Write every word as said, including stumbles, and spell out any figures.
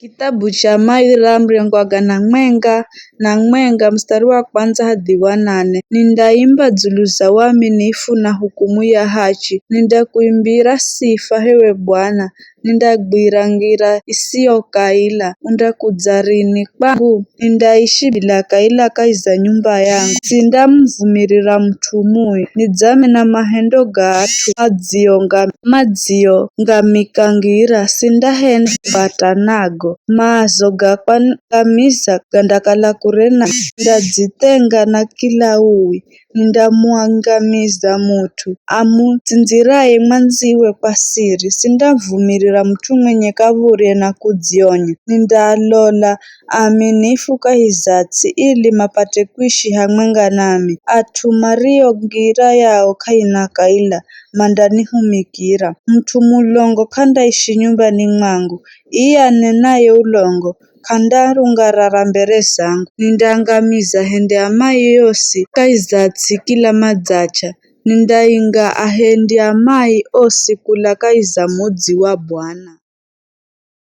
Kitabu cha Maira mrengo wa gana mwenga na mwenga mstari wa kwanza hadi wa nane. Nindaimba dzulu za uaminifu na hukumu ya hachi, nindakuimbira sifa hewe Bwana, nindagwira ngira isiyokaila. Undakudza rini kwangu? Nindaishi bila kaila kahi za nyumba yangu. Sindamuvumirira mut'u mui, nidzame na mahendo ga at'u madzio nga madzio ngamikangira, sindahenda bata nago. Maazo ga kwangamiza gandakala kure na ndadzithenga na kila uwi, nindamuangamiza mut'u amutsindziraye mwandziwe kwa siri. Sindavumirira mut'u mwenye kav̱urye na kudzionya. Nindalola aaminifu kahi za ts'i ili mapate kuishi hamwenga nami. At'u mario ngira yao k'aina kaila mandanihumikira. Mut'u mulongo k'andaishi nyumbani mwangu. Iye anenaye ulongo k'andarungarara mbere zangu. Nindaangamiza ahendi a mai osi kahi za ts'i kila madzacha. Nindainga ahendi a mai osi kula kahi za mudzi wa Bwana.